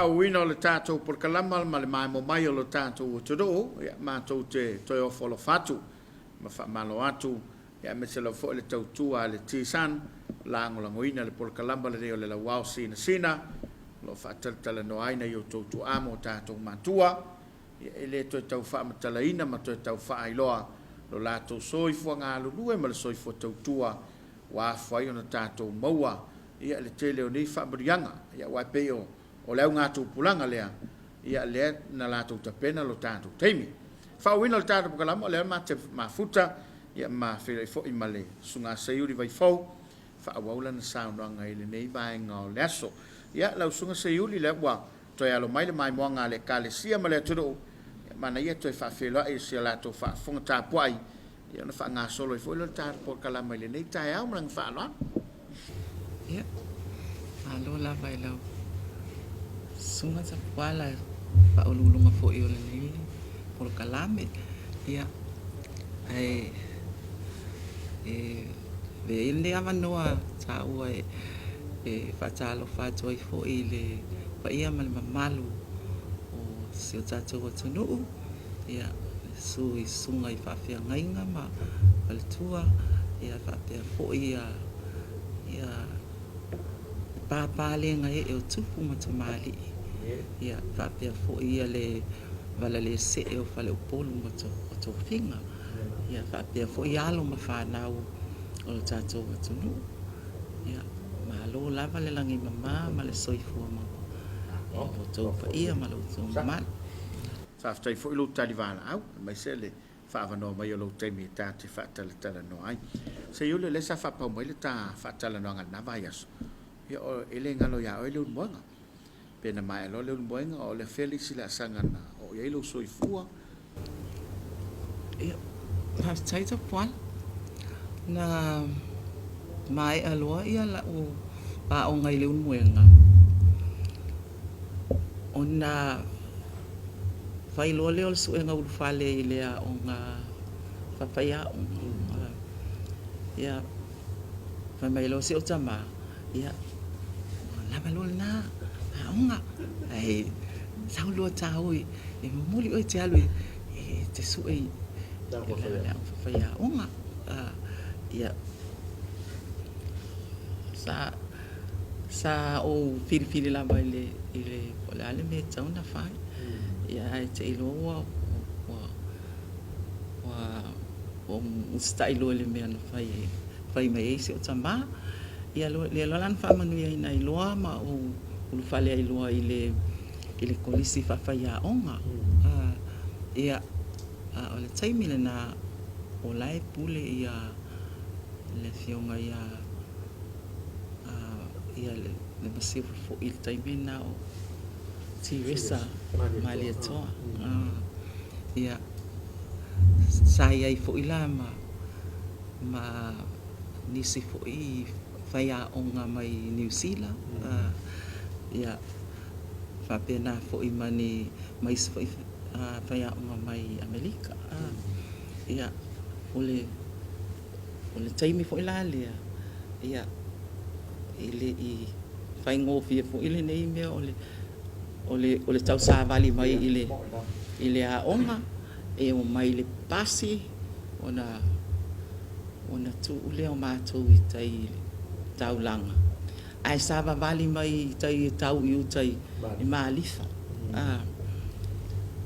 faaauauina o le tatou polokalama ma le maemo mai o lo tatou atunuu, ia, matou te toe ofo alofa atu ma faamalo atu, ia, aemaise lava foi le tautua a le TSUN, lagolagoina le polokalama lenei o le Lauao Sinasina, o lo o faatalatalanoa ai nai o outou tuaa ma o tatou matua. Ia, e le toe tau faamatalaina ma toe tau faailoa lo latou soifua galulue ma le soifua tautua ua afua ai ona tatou maua ia le tele o nei faamanuiaga. Ia aua e pei o o le augatupulaga lea, ia lea na latou tapena lo tatou taimi. Faaauauina o le tatou polokalama, o lea ma te mafuta ia ma feiloai foi ma le Susuga Seiuli Vaifou, faaauau lana saunoaga i lenei vaega o le aso. Ia, lau Susuga Seiuli, lea ua toe alo mai le maimoaga a le Ekalesia ma le atunuu, ia manaia toe faafeiloai i si a latou faafofoga tapuai, ia ona faagasolo ai foi lea o le tatou polokalama i lenei taeao ma lana faaaloalo. Ia, malo lava i lau Susuga Tapuala, faauluuluga foi o lenei polokalame. Ia, ae e avea ia lenei avanoa taua e faatalofa atu ai foi i le paia ma le mamalu o si o tatou atunuu. Ia, susu i susuga i faafeagaiga ma faletua, ia faapea foi ia ia pāpālega ee o tupu ma tamalii, ia faapea foi ia le valalesee o faleupolu ma tofiga, ia faapea foi alo ma fanau o le tatou atunuu. Ia, malo lava le lagi e mama ma le soifua maua i lo outou paia ma lo outou mamalu. Faafetai foi lou tali valaau aemaise le faaavanoa mai o lou taimi ta te faatalatalanoa ai. Seiuli o lea sa faapau mai le ta faatalanoaga i lena vaiaso, ia e le galo ia oe Leulumoega. Pe na maea loa Leulumoega o le fea le isi laasaga na oo i ai lou soifua? Ia, faafetai Tapuala. Na maea loa ia lau aoga i Leulumoega, ona fai loa lea o le suega ulufale i le aoga faafaiaoga. Ia, fai mai loa si ou tama, ia, ua lava loa lena aoga, ae sau loa ta o e momoli oe e te alu e te sue i le aoga faafaiaoga. Ia, sa sa ou filifili lava i le i le po o le a le mea e tatau ona fai. Ia ae te i loa ua ua ua ou usitai loa i le mea na fai ai fai mai ai si ou tama. Ia lea loa la na faamanuiaina ai loa ma ou ulufale ai loa i le i le Kolisi Faafaiaoga. Ia, a o le taimi lena o la e pule ia le afioga ia ia le Masiofo foi i le taimi lena o Tiresa Malietoa. Ia, sa i ai foi la ma ma nisi foi faiaoga mai Niu Sila, ia faapena foi ma ni ma isi foi faiaoga mai Amerika. Ia, o le o le taimi foi la lea, ia, e le i faigofie foi lenei mea o le o le o le tausavali mai i le i le aoga, e omai i le pasi ona ona tuu lea o matou i tai i le taulaga, ae savavali mai i tai e tau i uta i Malifa.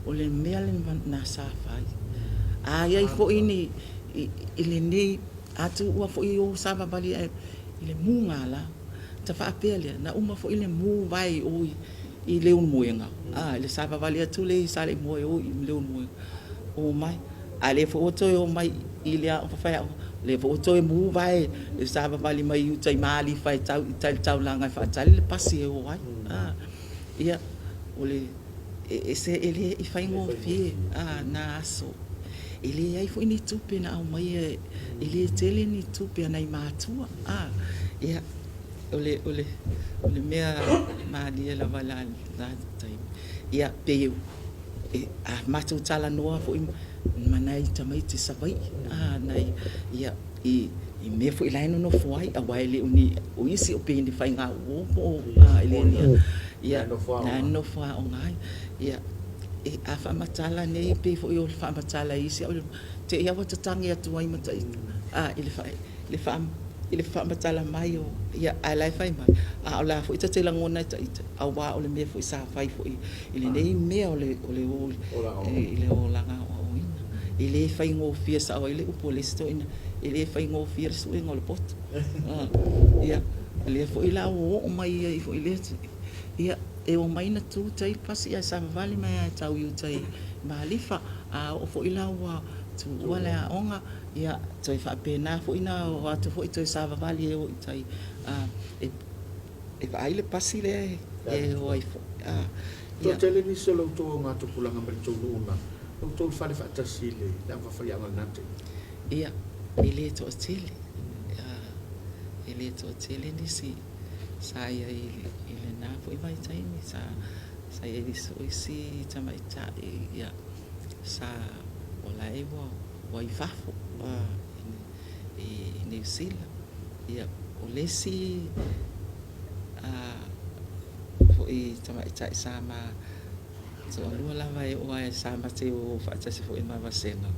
O le mea lena sa fai. A i ai foi ni i lenei, a tuua foi o savavali i le mugala, ta faapea lea, na uma foi le mu vae i o i Leulumoega, i le savavali atu lea i Saleimoa e o i Leulumoega, omai. A o lea foi ua toe omai i le aoga faafaiaoga, o lea foi ua toe mu vae i le savavali mai uta i Malifa e tau i tai i le taulaga e faatali le pasi e o ai. Ia, o le, e ese, e le i faigofie na aso. E leai foi ni tupe na aumaia, e le tele ni tupe a nai matua. Ia, o le, o le, o le mea malie lava i lena taimi, ia pei a matou talanoa foi ma nai tamaiti Savaii, nai, ia, i mea foi la e nonofo ai, aua e le o ni, o isi e pei o ni faigauo po o, e le o ni. Ia, na e nofo aoga ai. Ia, e, a faamatala nei, pei foi o le faamatala i isi au, te i lava ua tatagi atu ai ma ita, a, i le, i le, i le faamatala mai o, ia, ae la e fai mai, a o la foi ta te lagona e ita, auā o le mea foi sa fai foi i lenei mea o le, o le o i le olaga aoaoina. E le faigofie, sao ai le upu a le isi toeaina, e le faigofie le suega o le poto. Ia, lea foi la ua oo mai ai foi i lea, ia, e omai na tu tai le pasi ae savavali mai lava e tau i uta i Malifa. A oo foi la ua tuua le aoga, ia, toe faapena foi ona o atu foi toe savavali e o i tai e E vaai le pasi lea e o ai foi. Toatele nisi o la outou augatupulaga ma le tou nuu na outou fale faatasi i le ava faiaoga i lena taimi? Ia, e le toatele. E le toatele nisi sa i ai i lena foi vaitaimi. Sa sa i ai foi isi tamaitai ia, sa o la e ua ua i fafo i Niu Sila. Ia, o le isi foi tamaitai sa ma toalua lava e oo lava sa ma te o faatasi foi ma Vasega,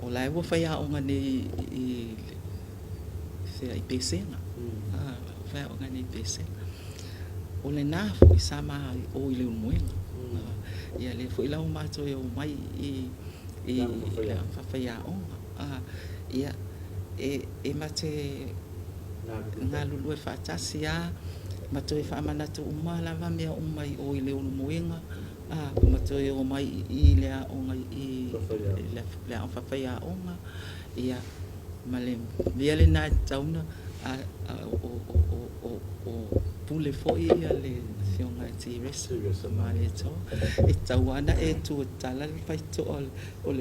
o la e ua faiaoga nei i fea i Pesega. Faiaoga nei i Pesega. O lena foi sa ma o i Leulumoega. Ia lea foi la ua matou omai i le faiaoga. Ia, e ma te galulue faatasi lava ma toe faamanatu uma lava mea uma i o i Leulumoega ma toe omai i i le aoga i le aoga faafaiaoga. Ia, ma le mea lena e tatau ona o pule foi le Afioga ia Tiresa Malietoa, e tatau lava ona e tu e tatala le faitotoa o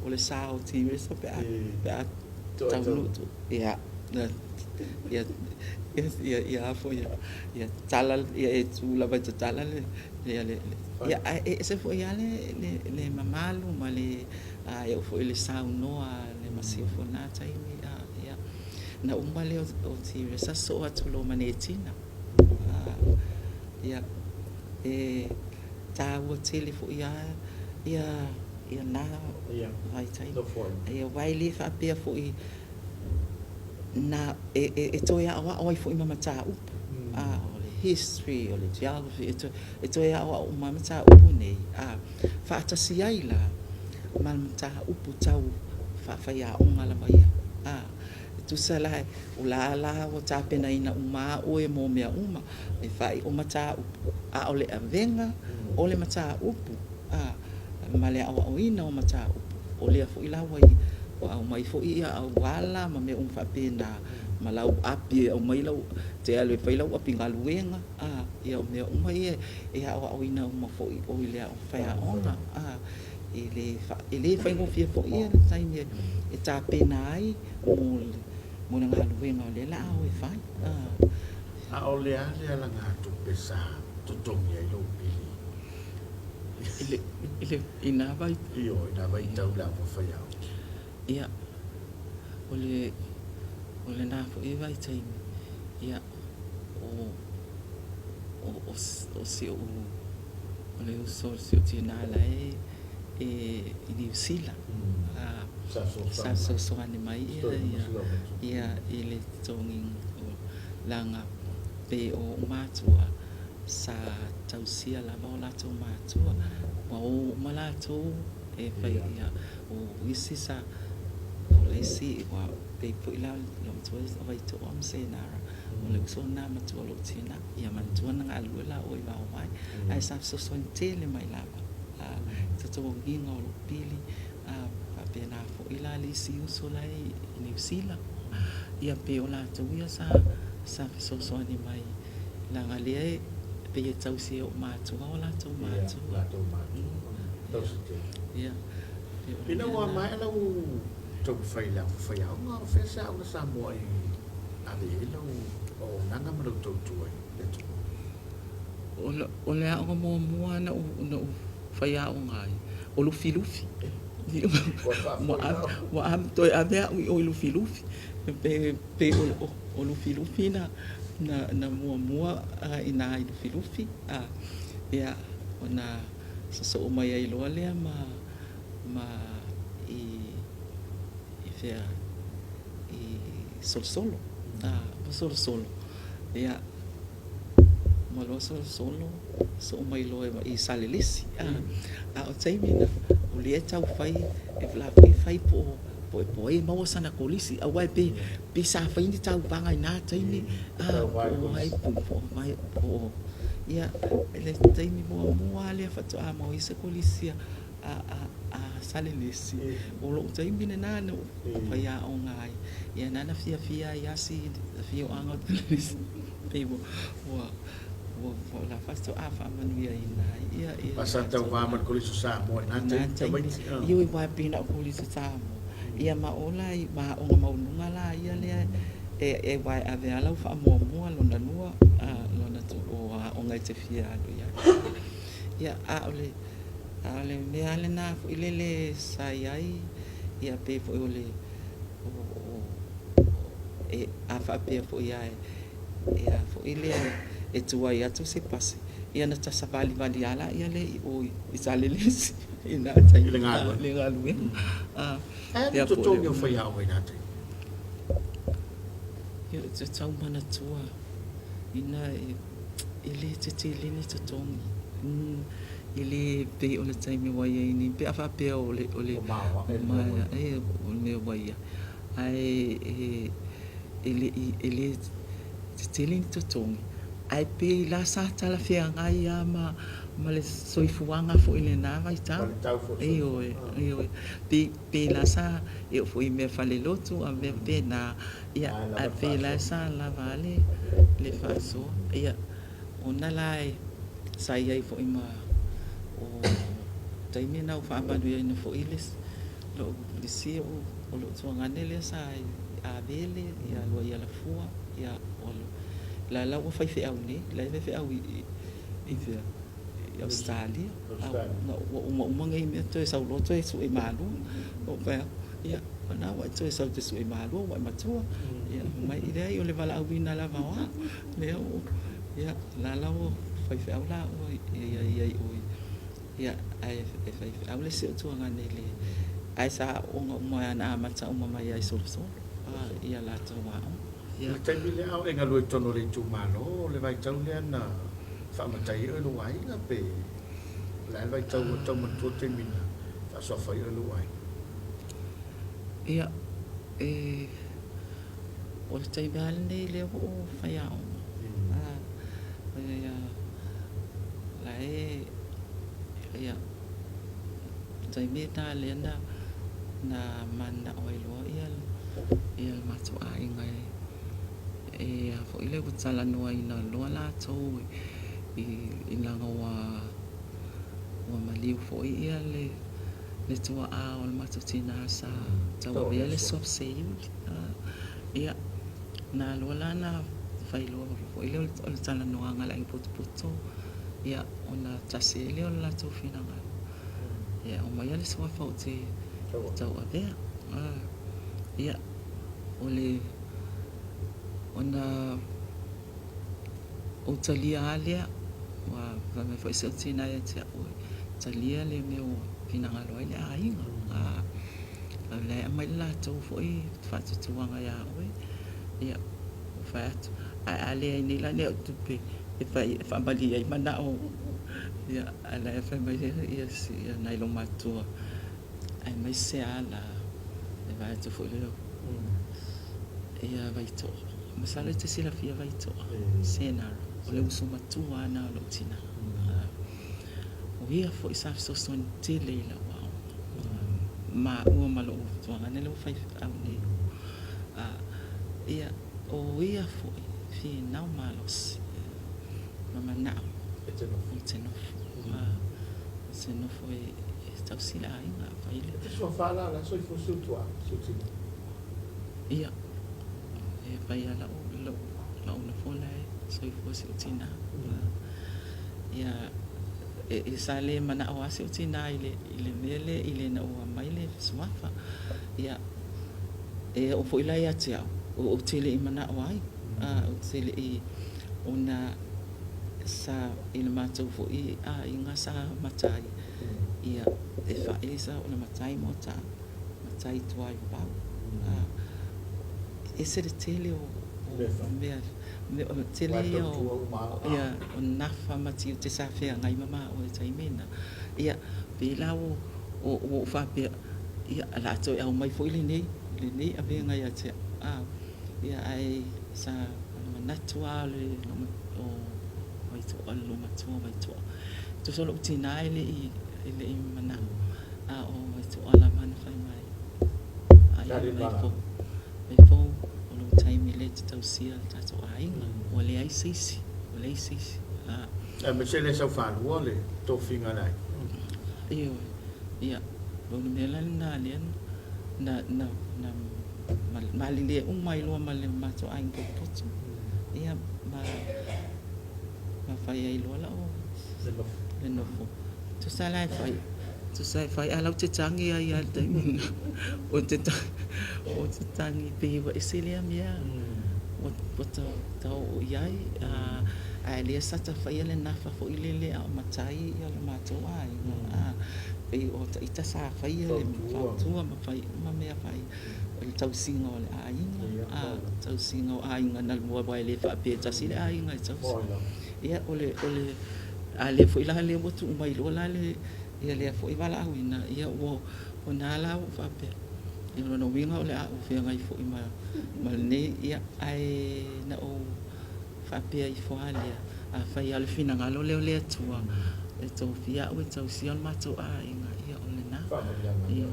le sa o Tiresa pe a taunuu. Ia, ia, ia a foi, ia tatala, ia e tu lava e tatala le, ia, ae ese foi lava le mamalu ma le, e oo foi i le saunoa a le Masiofo i lena taimi, ia. Na uma lea o Tiresa sosoo atu loa ma Netina. Ia, e taua tele foi lava ia na vaitaimi. Ia, aua e le faapea foi na e toe aoao ai foi ma mataupu. O le history, o le geography, e toe aoao uma ai mataupu nei, faatasi ai la ma mataupu tau faafaiaoga lava ia. E tusa la, o la la ua tapenaina uma lava oe mo mea uma, e faai'o mataupu, a o le avega o le mataupu ma le aoaoina o mataupu, o lea foi la ua aumai foi auala ma mea uma faapena, ma lau api e aumai lau, e te alu e fai lau api galuega, ia o mea uma ia e aoaoina uma foi i o i le aoga faiaoga. E le faigofie foi le taimi e tapena ai mo le galuega o lea o le a o e fai. A o le a le alagatupe sa totogi ai lou pili? I na vai. Ioe, i na vaitau i le aoga faiaoga. Ia, o le, o lena foi vaitaimi, ia, o, o, o, o si ou, o le uso o si ou tinā la e i Niu Sila, sa fesoasoani mai ia i le totogiina o leaga pei o ou matua sa tausia lava o latou matua, ua o uma latou e fai ia, o isi sa, o le isi ua pei foi la lou matua o Vaitoa ma Senara, o le uso lena matua o lou tina, ia manatua na galulue laua i Vaovai, ae sa fesoasoani tele mai lava i totogiina o lou pili, faapena foi la le isi uso la e i Niu Sila, ia pei o latou ia sa sa fesoasoani mai leaga lea e pei e tausi e ou matua o latou matua. Ia, pei o le Ina mea ua lena. maea lau taumafai i le aoga faiaoga, o fea se aoga Samoa i ave i ai lau auaunaga ma lau tautua i le atunuu? O le aoga muamua na ou faiaoga ai, o Lufilufi. Ua toe ave au i o i Lufilufi. Pei o Lufilufi na Na na muamua i ina i Lufilufi, a, ia, ona sosoo mai ai loa lea ma ma i i fea i Solosolo, a, ma Solosolo, ia, uma loa Solosolo, sosoo mai loa i Salelesi, a, a o taimi na, o lea e taufai, e la foi e fai po o po o ai e maua sana kolisi, aua e pe pe sa fai ni tauvaga i na taimi, a, po o ai po o ai po o ia, le taimi muamua lava lea faatoa maua ai se kolisi a a a Salelesi, o lou taimi lena na ou faiaoga ai, ia na na fiafia ai lava si afioaga o Salelesi, pei ua ua ua ua la faatoa faamanuiaina ai ia ia Sa latou tauva ma le Kolisi o Samoa i na i na taimi taimi. tamaiti. Ioe, aua e pei na o Kolisi o Samoa, ia ma o la i ma aoga maualuga la ia lea e e aua e ave lava lau faamuamua lona lua, a, lona o aoga e te fia alu i ai. Ia, a o le a o le mea lava lena foi lele sa i ai, ia pei foi o le o o e a faapea foi lava e a foi lea e tuai atu se pasi, ia ona ta savalivali lava laia lea i o i Salelesi i na I le taimi galuega. le galuega. Ae a Ia le po o le totogi o faiaoga i na taimi? Ia, ou te tau manatua ina e le tetele ni totogi. E le pei o le taimi ua i ai nei pe a faapea o le o le O maoae o le mea ua i ai. maea o le mea ua i ai. Ae e e le i e le tetele ni totogi, ae pei la sa talafeagai lava ma ma le soifuaga foi i lena Ma vaitau. le tau foi o le Ioe, soifuaga. ioe. Pei pei la sa e oo foi i mea falelotu a mea faapena, ia, Ae ae lava le pei la faasoa. sa lava lava le le faasoa. Ia, ona la e sa i ai foi ma o taimi na ua faamanuiaina foi le lou le isi o lou tuagane lea sa i Avele, ia alu ai i Alafua, ia o la la ua faifeau nei, la e faifeau i i fea i Ausetalia. A ua uma uma nei mea toe sau loa toe sue malua. Ou fai atu, ia, o lena ua e toe sau e te sue malua ua e matua. Ia fai mai, leai o le valaauina lava o au. Lea ua, ia, la la ua faifeau laua i ai i o ia, ae e faifeau le isi ou tuagane i le ae sa aooga uma na amata uma mai lava i Solosolo ia latou aoga. I Ia. le taimi lea a o e galue i totonu o le itumalo, o le vaitau lea na faamatai ai oe i lou aiga pe o le a le vaitau ua tau manatua le taimi na faasoafa ai oe i lou aiga? Ia, e o le taimi lava lenei lea ua ou faiaoga. Ia, la e, ia, taimi lena lea na na mananao ai loa ia ia le matou aiga e e a foi lea ua talanoaina loa latou i i leaga ua ua maliu foi ia le le tuaa o le matou tina sa tauavea le suafa seiuli. Ia, na loa la na fai loa foi lea o le talanoaga a le aiga potopoto, ia, ona tasi ai lea o le latou finagalo, e aumaia le suafa ou te tauavea. Ia, o le ona ou talia lava lea, ua fai mai foi si ou tina ia te au, talia le mea ua finagalo ai le aiga. A o la e aumai le latou foi faatuatuaga ia oe. Ia, ou fai atu, ae a leai nei la ni au tupe e fai e faamalie ai manao, ia, ae la e fai mai ia nai loomatua, aemaise lava la le vaai atu foi lea ia Vaitoa. Masalo e te silafia Vaitoa, Senara, o le uso matua lava lena o lou tina. O ia foi sa fesoasoani tele i lau aoga, maua ma lou tuagane lea ua faifeau nei. Ia, o ia foi finau malosi ma manao E te nofo. Ou te nofo. Ou te nofo e tausi le aiga. Fai E te suafa la, la e soifua si ou tuaa, si ou tina? Ia, e fai lava lau, lau, lau nofo la e soifua si ou tina. Ia, e sa le manao lava si ou tina i le, i le mea lea, i le ina ua aumai le suafa. Ia, e oo foi la ia te au, ou te le i manao ai. Ou te le i, ona sa i le matou foi aiga sa matai, ia, e faaesa o le matai Moataa, matai i tua i Vavau. E ese le tele o mea, o le tele ia o, ia, o nafa ma tiute sa feagai ma maua i le taimi lena. Ia, pei la ua ou faapea, ia, o le a toe aumai foi lenei, lenei avega ia te au. Ia, ae sa manatu lava o Vaitoa, le loomatua o Vaitoa. Tusa o lou tina e le i manao, a o Vaitoa lava na fai mai, Aia Maifou, Maifou, o lou taimi lea e te tausia le tatou aiga, ua leai se isi, ua leai se isi. Aemaise le sau faalua le tofiga a le aiga. Ioe, ia, o le mea la lena lea na, na, na malilie uma ai loa ma le matou aiga potopoto, ia, ma, ma fai ai loa lau, le nofo. Tusa la e fai, tusa e fai, ae la ou te tagi ai lava i le taimi lena. Ou te ou te tagi pei ua ese lea mea ua ta oo i ai, ae lea sa ta faia le nafa foi lele a o matai le matou aiga, pei o ita sa faia le fautua ma fai uma mea fai o le tausiga o le aiga, tausiga o aiga na lua aua e le faapea e tasi le aiga e tausi. Ia o le, o le, a lea foi la lea ua tuu mai loa la le, ia lea foi valaauina, ia ua, o lena la ua ou faapea, ia o lona uiga o le a ou feagai foi ma, ma lenei, ia, ae na ou faapea ifo lava lea, afai lava o le finagalo lea o le Atua e tofia au e tausia lo matou aiga, ia o lena. Ia,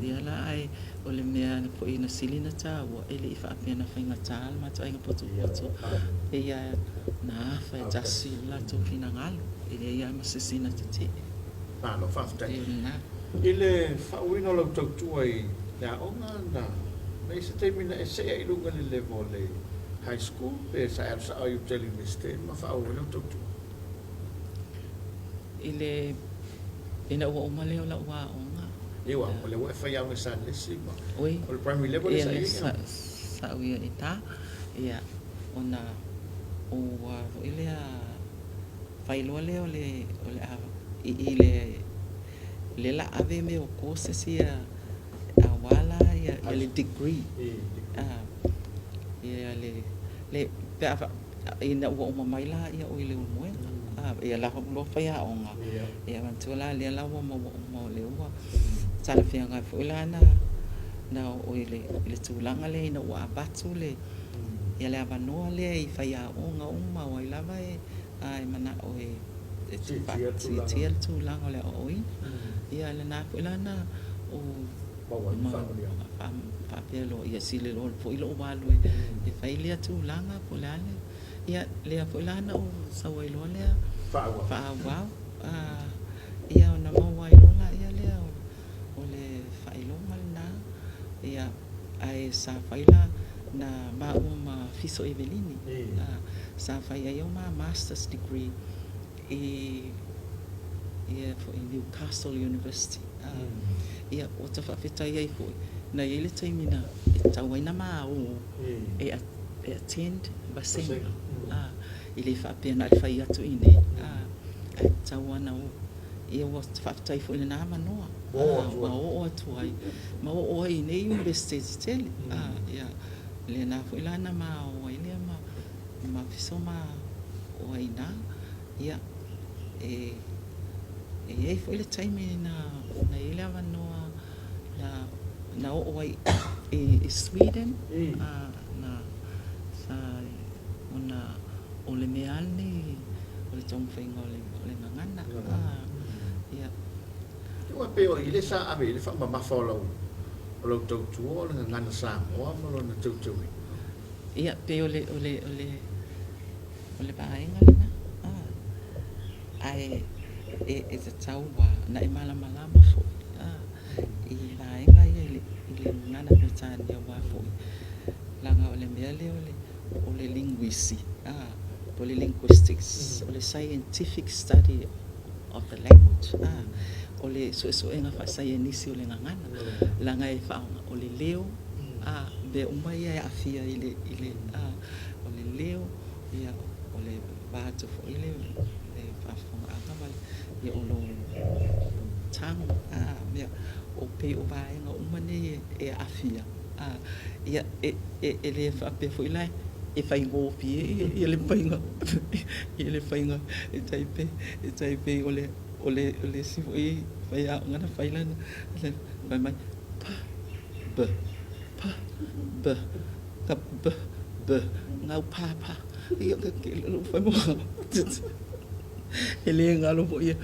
lea la ae o le mea foi na sili ona taua, e le i faapea na faigata le matou aiga potopoto, e pei lava na afa e tasi le latou finagalo, e leai lava ma se isi na tetee. Malo faafetai. E lena. I le faauuina o lau tautua i le aoga, na na i ai se taimi na e see ai i luga i le level o le high school pe sa e alu sao i uta i le Iunivesite ma faaauau ai lau tautua? I le, ina ua uma lea o lau aoga. Ia ua, o lea ua e faiaoga i Salesi ma, Oi, o le primary level lea sa i ai? Sa ou i ai i ina, ia, ona ua foi lea fai loa lea o le, o le a, i i le, lea la ave mea o courses ia aua la ia, ia le degree. Ia le, le, pe a, ina ua uma mai la ia oe i Leulumoega, ia la ua faiaoga, ia manatua la lea la ua maua uma o lea ua talafeagai foi la na na oo i le, i le tulaga lea ina ua avatu le, ia le avanoa lea i faiaoga uma o ai lava e, a e manao e, e siitia le tulaga o le aoaoina. Ia lena foi la na ou faapea loa, ia sili loa foi lou alu e fai lea tulaga po o le a le, ia lea foi la na ou sau ai loa lea faaauau, ia ona maua ai loa laia lea o le faailoga lena, ia ae sa fai la na maua ma Fiso Evelini, sa fai ai au ma Masters Degree i ia foi Newcastle University. Ia, ua ta faafetai ai foi, na i ai le taimi na e tatau ai na ma o e attend vasega. E le faapea na o le fai atu i inei, ae tatau lava ona o. Ia ua faafetai foi i lena avanoa, ua oo atu ai, ma oo ai i nei Iunivesite tetele. Ia, lena foi la na ma o ai lea ma fiso ma o ai i ina. Ia, e i ai foi le taimi na i ai le avanoa na oo ai i Sweden, na sa ona o le mea lava lenei o le taumafaiga o le gagana. Ia. Aua pei o i lea sa ave i ai le faamamafa o lau o lau tautua o le gagana Samoa ma lona teuteuina. Ia, pei o le o le o le O le vaega lena, ae e tatau lava ona e malamalama foi i vaega ia i le gagana Peretania aua foi leaga o le mea lea o le linguisi, po o le linguistics, o le scientific study of the language, o le suesuega faasaienisi o le gagana, leaga e faaaoga, o le leo, mea uma ia e aafia i le, o le. leo, ia, o le va atu foi le le faafofogaaga ma le, ia, o lou tago, a, ia, o pei o vaega uma nei e aafia, a, ia, e, e, e le faapea foi la e faigofie ia le faiga, ia le faiga e tai pei, e tai pei o le, o le, o le isi foi faiaoga na fai lana, fai mai, p, b, p, b, ka b, b, gau pa pa. Ia, lou fai mai, e le galo foi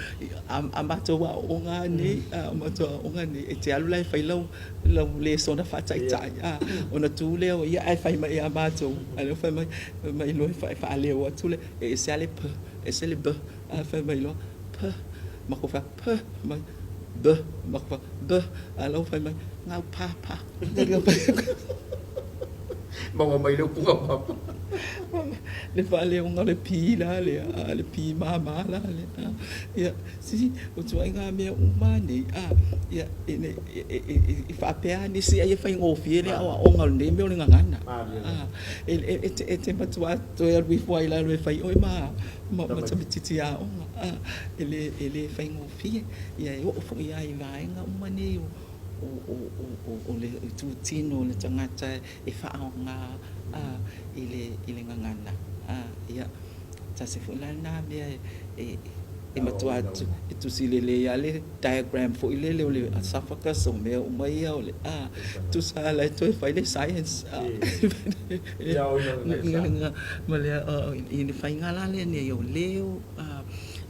a, a matou aooga nei, a matou aooga nei, e te alu la e fai lau, lau lesona faataitai, a, ona tu lea o ia ae fai mai ia matou, a lea ua fai mai, fai mai loa e faaleo atu le, e ese lava le p, ese le b, ae fai mai loa, p, matou fai atu, p, mai, b, matou fai atu, b, a la ua fai mai, gau pa pa. Maua mai le upu gau pa pa. Le faaleoga o le P la lea, a, le P mama la lea. Ia, si, o ituaiga mea uma lava nei, a, ia, e, e, e, e faapea lava nisi ai e faigofie le aoaoga o lenei mea o le gagana. A, e, e, e te matua toe alu ifo lava i lalo e fai oe ma, ma, ma tamaitiiti aoga. A, e le, e le faigofie. Ia, e oo foi lava i vaega uma nei o, o, o, o, o le itutino o le tagata e faaaoga i le, i le gagana. Ia, tasi foi la lena mea e, e matua e tusi lelei lava le diagram foi lele o le esophagus o mea uma ia o le, a, tusa lava la e toe fai le science. Ma le, i le faiga la lea nei o leo,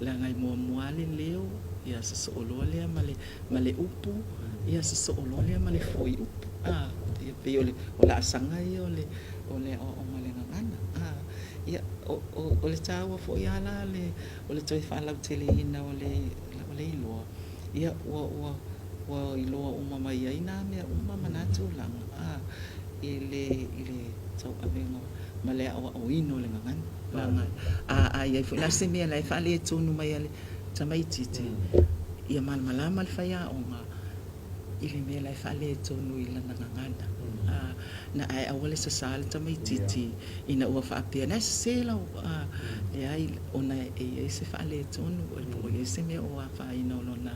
leaga e muamua lava le leo, ia sosoo loa lea ma le ma le upu, ia sosoo loa lea ma le fuaiupu. A, ia pei o le o laasaga ia o le o le aoaoga o le gagana. A, ia o, o, o le taua foi lava la le o le toe faalauteleina o le o le iloa, ia ua ua ua iloa uma mai ai nā mea uma ma nā tulaga, a, i le i le tauavega ma le aoaoina o le gagana. Leaga a a i ai foi la se mea la e faaletonu mai a le tamaitiiti, ia malamalama le faiaoga i le mea la e faaletonu i lana gagana. A, na ae aua le sasa le tamaitiiti ina ua faapea, na e sese lau, a, leai, ona e i ai se faaletonu po o i ai se mea o afaina o lona,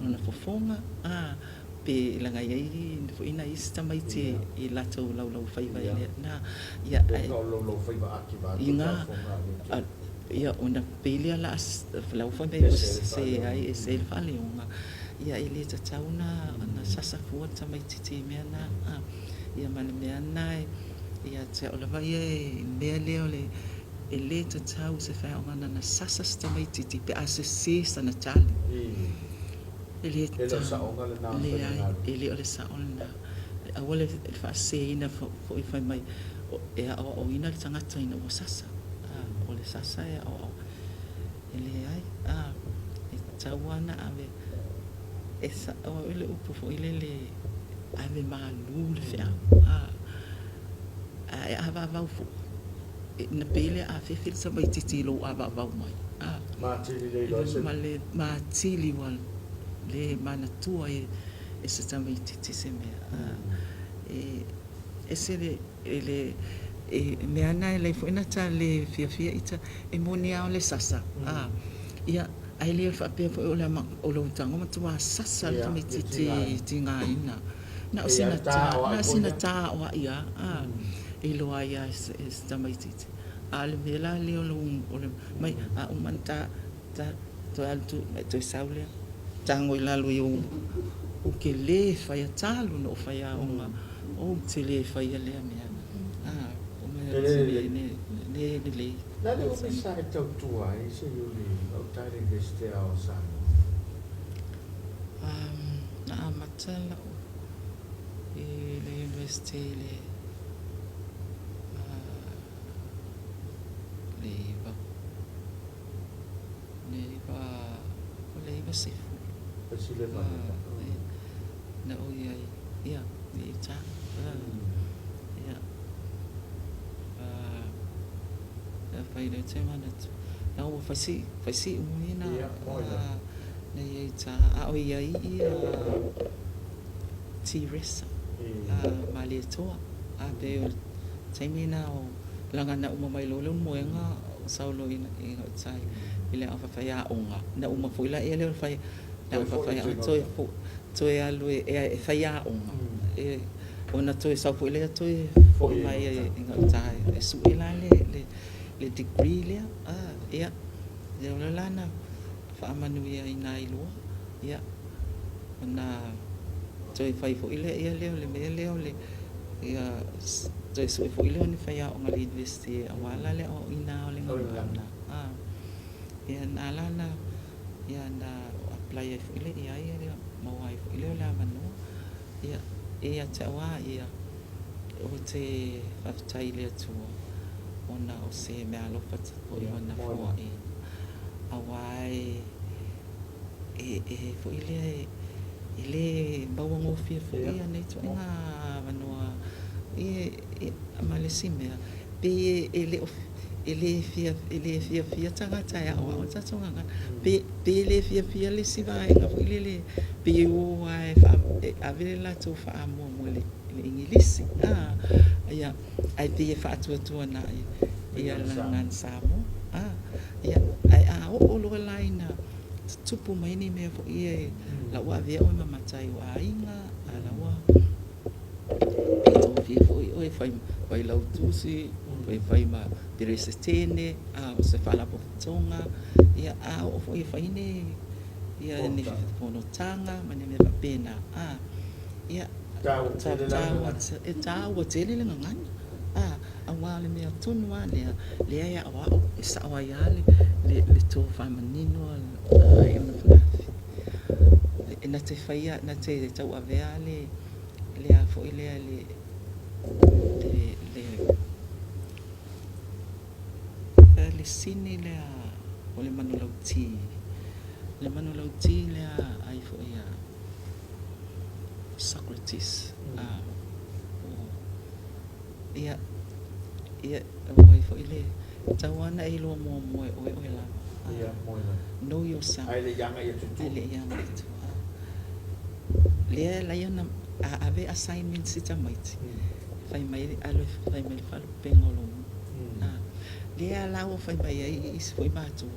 lona fofoga, a, pe leaga e i ai foi nai isi tamaiti i latou laulaufaiva i le, na, ia, ae, ina, ia, ona pei lea la, la ua fai mai ua sese ai, e sese le faaleoga, ia e le tatau ona, ona sasa fua le tamaitiiti i mea na, a, ia ma le mea lena e, ia te au lava ia e, le mea lea o le, e le tatau i se faiaoga ona sasa se tamaitiiti pe a sese sana tali. E le E le o le saoga lena o le Leai, e le o le sao lena. Aua le faaseseina foi fai mai e aoaoina le tagata ina ua sasa. O le sasa e aoao. E leai, e tatau lava ona ave, e sao ai le upu foi lele, ave malu le feau. Ae a vavau foi, na pei lea a fefe le tamaitiiti i lou avaavau mai. A. Ma atili le iloa se. Ma le ma atili ua le manatua e e se tamaitiiti se mea. A. E ese le e le e mea na e leai foi na ta le fiafia ita e moni a o le sasa. A. Ia ae le faapea foi o le o lou tago matua sasa le tamaitiiti i tigaina. Na o sina ta, na o sina ta aoai lava, a, e iloa ai lava e se tamaitiiti. A o le mea la lea o le, o le mai, a uma ona ta, ta, toe alu tu, toe sau lea, tago i lalo i ou, ou te le faia talu ona ou faiaoga, ou te le faia lea mea. A, o mea le, le, le lelei. Na le umi sa e tautua ai se iuli gauta i le Iunivesite Aoao o Samoa? Na amata lau i le University i le le 9, o le 90. Na ou i ai, ia, i uta. Ia, fai lea te manatu. Na ua fai si, fai si umi na, na i ai uta. A o i ai ia Tiresa, Malietoa. A pei o le taimi na o Leaga na uma mai loa le moega o sau loa i gauta i le aoga faafaiaoga, na uma foi laia lea o le fai, le aoga faafaiaoga toe foi, toe alu e faiaoga, ona toe sau foi lea toe foi mai i gauta e sue la le degree lea. Ia, lea la na faamanuiaina ai loa, ia, ona toe fai foi lea o le mea lea o le ia toe sue foi lea o ni faiaoga i le Iunivesite aua la le aoaoina o le gagana. Ia na ala ona ia na apply ai foi lea i ai, ia maua ai foi lea o le avanoa. Ia, e ia te au lava ia, ou te faafetai i le Atua ona o se meaalofa foi ua foaiina, aua e e foi lea e le mauagofie foi nei ituaiga avanoa ma le isi mea, pei e le o e le fiafia tagata e aoao le tatou gagana. Pe le fiafia le isi vaega foi lele, pei e o lava e ave le latou faamuamua i le Igilisi, ia, ae pei e faatuatuanai le gagana Samoa. Ia, ae a oo loa la ina tutupu mai ni mea foi ia, la ua avea oe ma matai o aiga, a o la ua tofia foi oe e fai ma failautusi, e fai ma Peresetene o se faalapotopotoga, ia a oo foi e fai ni fonotaga ma ni mea faapena, ia, e taua tele le gagana, aua o le mea tonu lava lea, lea e aoao, e sao ai lava le tofa manino a Iona Faleafi. Na te faia, na te tauavea le a foi lea le le sini lea o le manulauti, le manulauti lea ai foi a Socrates, ia, ia, o ai foi le, e tatau lava ona e iloa muamua e oe oe lava. Know yourself. Ae le i agai atu i tua. Ae le i agai i tua. Lea e ala ai ona a ave assignments i tamaiti, fai mai, alu e fai mai le faalupega o lou nuu. Lea la ua fai mai ai isi foi matua,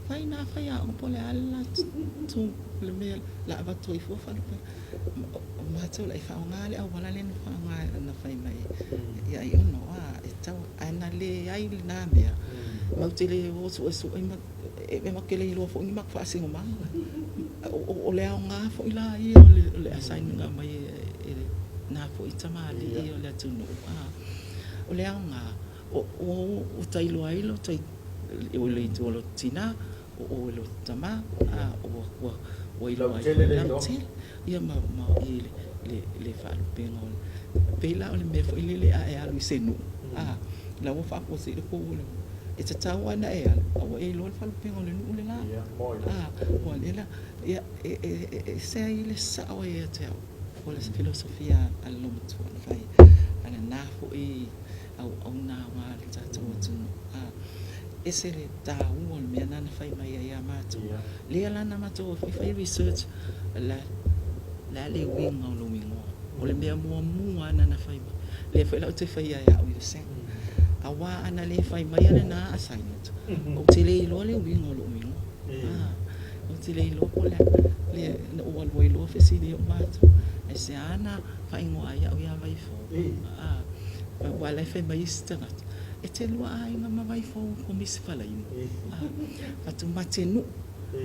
fai na faiaoga po o le a le latou le mea o le a avatu ai fua faalupega. O matou la e faaaoga le auala lea na faaaoga na fai mai ia Aiono, e tatau, ae na leai lena mea, matou te le o suesue ma matou te le iloa foi ni matou faasinomaga. O le aoga foi la ia o le assignment na aumai e na foi tamalii o le atunuu, o le aoga, ua ta iloa ai le itu o lo ta tina, o oe lo ta tama, ua iloa ai lautele. Ia ma i le faalupega o le... pei la o le mea foi lele a e alu i se nuu, a, la ua faafuasei le pou o le nuu, e tatau lava ona e alu a ua e iloa le faalupega o le nuu le la. Ua lea la, ia, e ese ai le sao ia te au o le filosofia a le loomatua na fai a lena foi auauna aua le tatou atunuu. E ese le taua o le mea lena na fai mai ai ia matou. Lea la na matou o ai foi fai research, o le a le uiga o lou igoa. O le mea muamua lava na fai mai, lea foi la ou te faia e au i le Senate. Aua a na le fai maia lena assignment, ou te le iloa le uiga o lou igoa. Ou te le iloa po o le a. Na ou alu ai loa fesili i ou matua, aisea na faaigoa ai au ia Vaifou? Aua o la e fai mai isi tagata, e te lua aiga ma Vaifou Komisi Falaimo. Fai atu ma te nuu,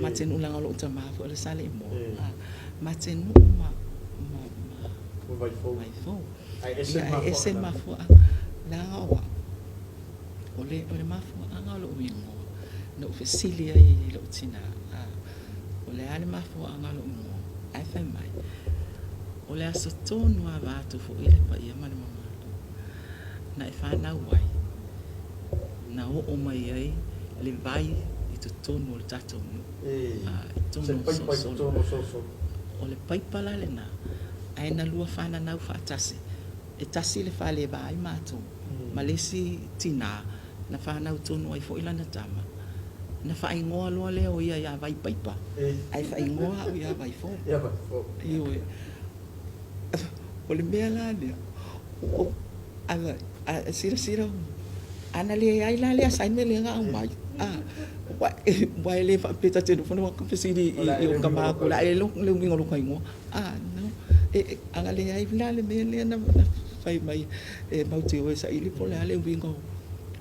ma te nuu leaga o lou tama foi o le Saleimoa. Ma te nuu ma Vaifou. Ae ese le mafuaaga. Leaga o au, o le mafuaaga o lou igoa, na ou fesili ai i lou tina, o le a le mafuaaga o lou igoa? Ae fai mai, o le aso tonu lava vaeatu foi le paia ma le mamalu na e fanau ai, na oo mai ai le vai i totonu o le tatou nuu, i totonu o Solosolo. O le paipa la lena, ae na lua fananau faatasi, e tasi le fale e va ai matou ma le isi tina na fanau tonu ai foi lana tama, na faaigoa loa lea o ia ia Vaipaipa, ae faaigoa au ia Vaifou. Ioe. O le mea la lea, a silasila Ana leai la le assignment lea na aumai, a, aua e le faapea ta te nofo ma fesili i ou tama o le a ea le uiga o lota igoa. A, no. E, ana leai la le mea lea na fai mai e matou te o e saili po o le a le uiga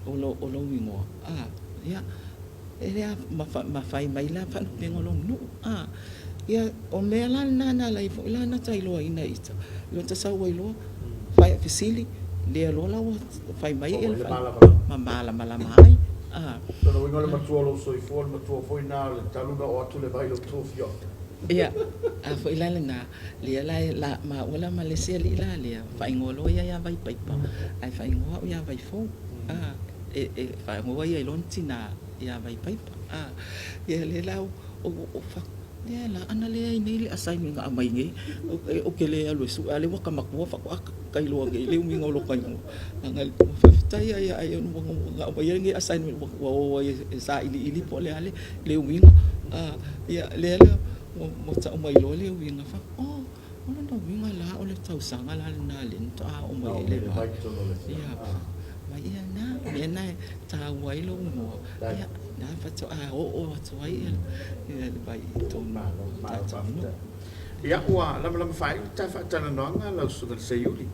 o lou igoa, a, ia, e le ma fai mai la faalupega o lou nuu. A, ia, o mea la na na ala ai foi la ona ta iloaina e ita, lota sau ai loa fai au fesili, lea loa la ua fai mai ia le ma malamalama ai. A. O lona uiga o le matua o lou soifua, o le matua foi lena o le talu ona oo atu le vai i lo outou afioaga. Ia, a foi la lena, lea la e la maua la ma le isi alii la lea, faaigoa loa ia ia Vaipaipa, ae faaigoa au ia Vaifou. A, e faaigoa ia i lona tina ia Vaipaipa. A, ia lea la ua lea la, ana leai nei le assignment na aumai nei, ou te le alu e sue, a o lea ua ta matua faatoa ta iloa nei le uiga o lota igoa. Ua faafetai lava ia ai na aumai ai lenei assignment ua o ai e sailiili po o le a le uiga. Ia, lea la ua tau mai loa le uiga, fai atu, oh, o lona uiga la o le tausaga la lena lea na faatoa oo mai ai le vai. Ia, ma ia na, mea na e taua ai lou igoa, ia, na faatoa oo atu ai le vai i totonu o le tatou nuu. Ia, ua lamalama faaiu le ta faatalanoaga lau Susuga i le Seiuli.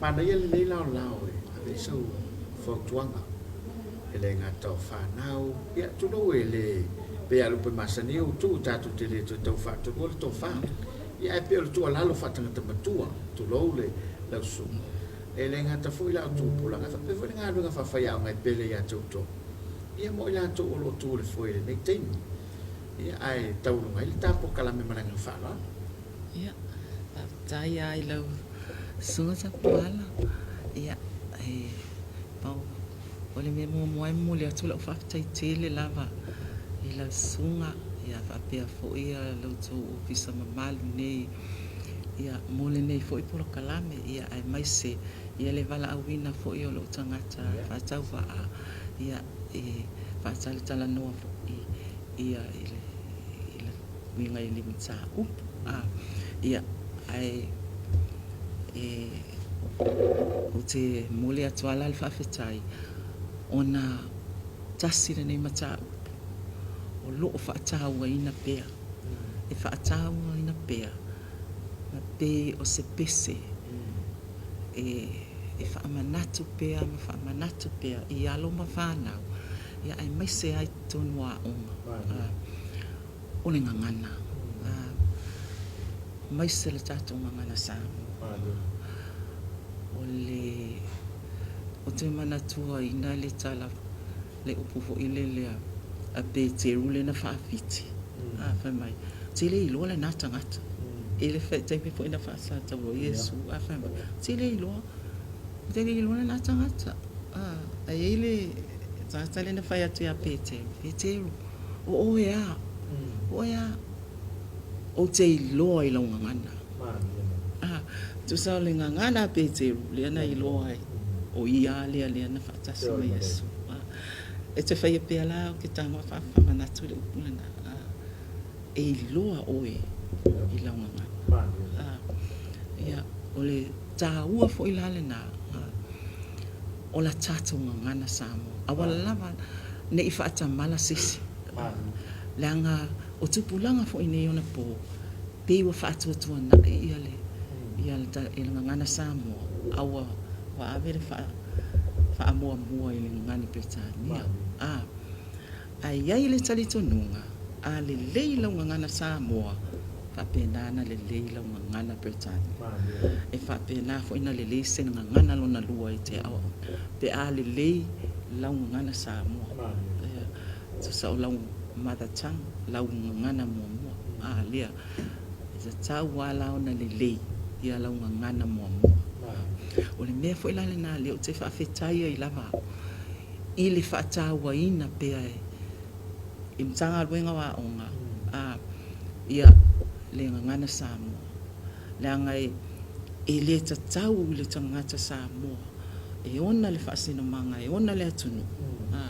Manaia lenei laolao e ave ai sau fautuaga e le gata o fanau, ia tulou e le pei lava o le upu e masani ou tu tatou te le toe tau faatulua le tofa. Ia ae pei o le tuualalo faatagata matua, tulou le lau susuga, e le gata foi la o tupulaga, ae faapea foi le galuega faafaiaoga e pele ia te outou, ia mo i latou o lo o tu i le foe i lenei taimi. Ia ae taualuga ai le ta polokalame ma le agaga faaaloalo. Ia, faafetai lava i lau Susuga Tapuala. Ia, e pau o le mea muamua e momoli atu lau faafetai tele lava i lau susuga, ia faapea foi lo outou ofisa mamalu nei, ia, mo lenei foi polokalame, ia, aemaise ia le valaauina foi o lou tagata faatauvaa, ia, e faatalatalanoa foi ia i le uiga i le mataupu. Ia, ae e, ou te momoli atu lava la le faafetai ona tasi lenei mataupu o lo o faatauaina pea, e faatauaina pea ma pei o se pese e faamanatu pea ma faamanatu pea i alo ma fanau, ia aemaise ai totonu o aoga. O le gagana, aemaise le tatou gagana Samoa. O le, ou te manatuaina le tala, le upu foi lele a Peteru lea na faafiti, a, fai mai, ou te le iloa lena tagata. I le taimi foi na faasatauro ai Iesu, a fai mai, ou te le iloa, ou te le iloa lena tagata. Ae i ai le tagata lea na fai atu ia Peteru, Peteru, o oe a, o oe a, ou te iloa i lau gagana. A, tusa o le gagana a Peteru, lea na iloa ai, o ia a lea lea na faatasi ma Iesu. A, e te faia pea la ou te tago a faamanatu i le upu lena, a, e iloa oe i lau gagana. A, ia, o le taua foi la lena, a, o la tatou gagana Samoa. Aua lava ne i faatamala se isi, leaga o tupulaga foi nei ona po, pei ua faatuatuanai ia le ia le gagana Samoa, a ua ave le faamuamua i le gagana Peretania. A, ae i ai le talitonuga, a lelei lau gagana Samoa, faapena ona lelei lau gagana Peretania. E faapena foi ona lelei se gagana lona lua e te aoaoina, pe a lelei lau gagana Samoa. Tusa o lau mother tongue, lau gagana muamua. A lea, e tatau lava la ona lelei ia lau gagana muamua. O le mea foi la lena lea ou te faafetai ai lava au i le faatauaina pea e i Matagaluega o Aoga a ia le gagana Samoa, leaga e le tatau i le tagata Samoa e ona le faasinomaga, e ona le atunuu, a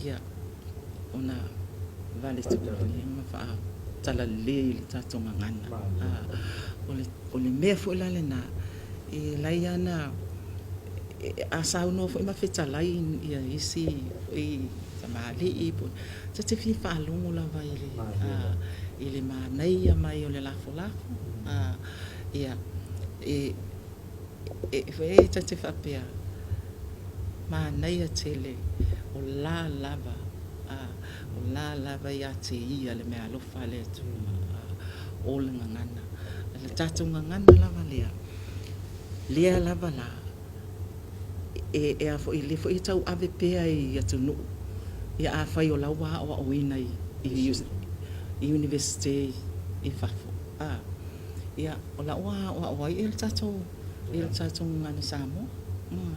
ia ona vale tuualelei ma faatalalelei i le tatou gagana. A, o le mea foi la lena e alai ana A saunoa foi ma fetalai ia isi foi tamalii po ta te fia faalogo lava i le i le manaia mai o le lafolafo a ia e e foi ta te faapea manaia tele o la lava a o la lava ia te ia le meaalofa a le Atua a o le gagana le tatou gagana lava lea lea lava la e, e a foi, lea foi e tauave pea i atunuu. Ia afai o la ua aoaoina i, i, i Iunivesite i fafo, a, ia, o la ua aoao ai le tatou, ia le tatou gagana Samoa. Mm.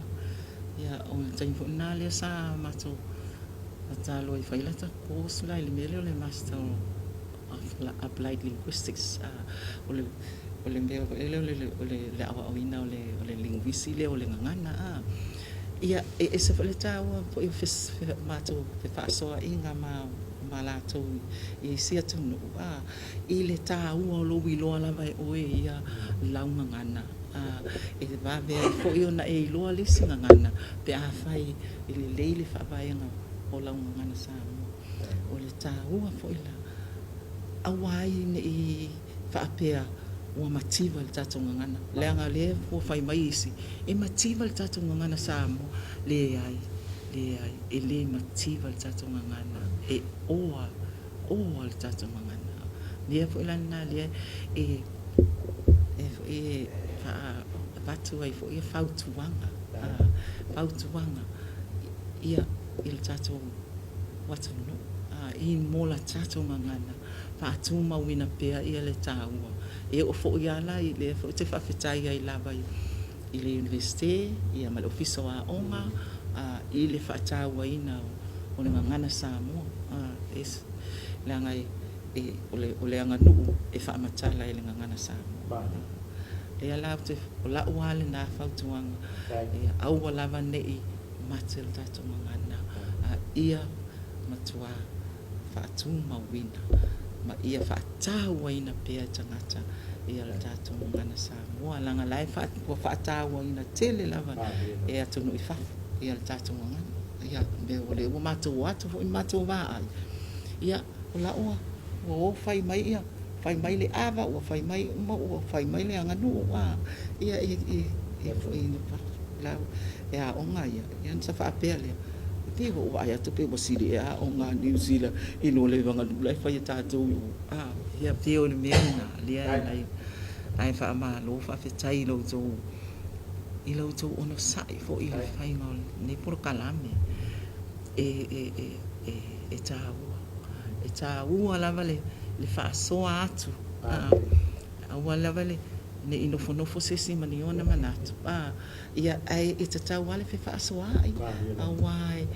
Ia, o le taimi foi lena lea sa matou tatalo ai fai lata course la i le mea lea o le Master Applied Linguistics, o le o le mea foi lele o le le aoaoina o le o le linguisi lea o le gagana a. Ia, e ese foi le taua foi o matou fefaasoaaiga ma ma latou i isi atunuu a, i le taua o lou iloa lava e oe ia lau gagana a, e vave ai foi ona e iloa le isi gagana pe afai e lelei le faavaega o lau gagana Samoa. O le taua foi la, aua ai ne i faapea ua mativa le tatou gagana, leaga o lea ua fai mai isi, e mativa le tatou gagana Samoa. Leai, leai, e le mativa le tatou gagana, e oa, oa le tatou gagana. O le mea foi la lena lea e, e foi e avatu ai foi fautuaga, fautuaga ia i le tatou atunuu i mo la tatou gagana faatumauina pea ia le taua. E oo foi lava la i lea foi ou te faafetai ai lava i le Iunivesite ia ma le Ofisa o Aoga i le faatauaina o le gagana Samoa leaga o le aganuu e faamatala i le gagana Samoa. Lea la ou te, o lau lava lena fautuaga, ia aua lava ne i mate le tatou gagana, a ia matua faatumauina ma ia faatauaina pea e tagata ia le tatou gagana Samoa, leaga la e ua faatauaina tele lava e atunuu i fafo ia le tatou gagana. Ia, o lea ua matou o atu foi ma matou vaai, ia, o la ua o fai mai ia, fai mai le ava, ua fai mai uma, ua fai mai le aganuu, a, ia, e, e, e foi la e aoga ia, ia ona faapea lea, e pei ua ou vaai atu pei ua sili ea aoga a Niu Sila i lo le aganuu la e fai e tatou i o. A, ia pei o le mea lena lea e ala ai, ae faamalo faafetai i lo outou i lo outou onosai foi i le faiga o lenei polokalame. E, e, e, e, e taua. E taua lava le, le faasoa atu. A, aua lava le ne i nofonofo se isi ma ni ona manatu. A, ia, ae e tatau lava le fefaasoaai, aua e,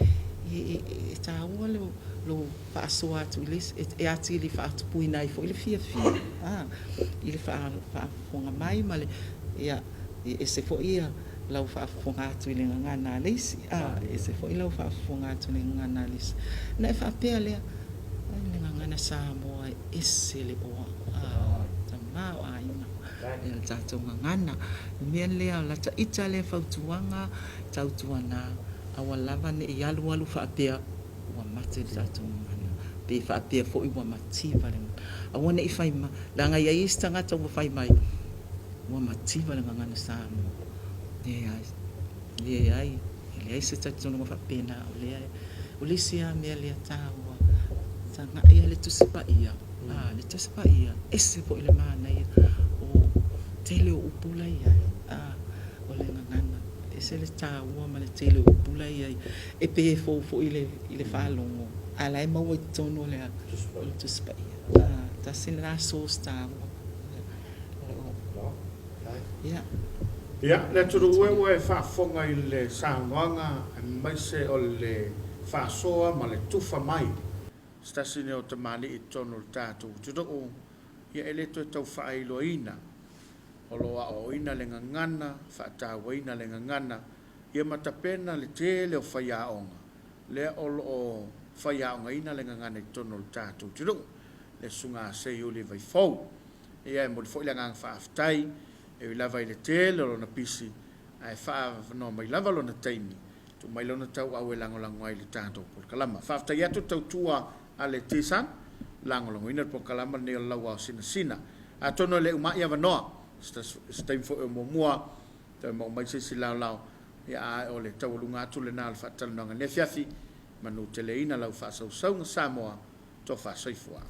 e, e taua lo, lo faasoa atu i le isi, e atili faatupuina ai foi le fiafia, a, i le faafofoga mai ma le, ia, e ese foi ia lau faafofoga atu i le gagana a le isi, a, ese foi lau faafofoga atu i le gagana a le isi. Ona e faapea lea, ai le gagana Samoa e ese le oa, a, tamaoaiga i le tatou gagana. O le mea lea, o lata ita lea fautuaga, tautuana, aua lava ne i alualu faapea ua mate le tatou gagana, pe faapea foi ua mativa le gagana. Aua ne i fai mai, leaga e i ai isi tagata ua fai mai, ua mativa le gagana Samoa. Leai, leai, e leai se talitonuga faapena, o lea, o le isi lava mea lea taua, tagai lava le Tusi Paia, a, le Tusi Paia, ese foi le manaia o tele o upu la e i ai, a, o le gagana, ese le taua ma le tele o upu la e i ai, e pei e fou foi i le faalogo, a o la e maua i totonu o le Tusi Paia. A, tasi lena source taua. Ia. Ia, le atunuu e ua e faafofoga i le saunoaga aemaise o le faasoa ma le tufa mai. Se tasi nei o tamalii i totonu o le tatou atunuu, ia e le toe tau faailoaina. O lo o aoaoina le gagana, faatauaina le gagana, ia ma tapena le tele o faiaoga, lea o lo o faiaogaina le gagana i totonu o le tatou atunuu, le Susuga a Seiuli Vaifou. Ia e momoli foi le agaga faafetai e ui lava i le tele o lona pisi, ae faaavanoa mai lava lona taimi, tuu mai lona tauau e lagolago ai i le tatou polokalama. Faafetai atu le tautua a le TSAN, lagolagoina le polokalama lenei o le Lauao Sinasina. Atonu e le uma ai avanoa, se taimi foi o muamua, toe maua mai se isi laolao, ia ae o le taualuga atu lena o le faatalanoaga i lenei afiafi, manuteleina lau faasausauga Samoa, tofa soifua.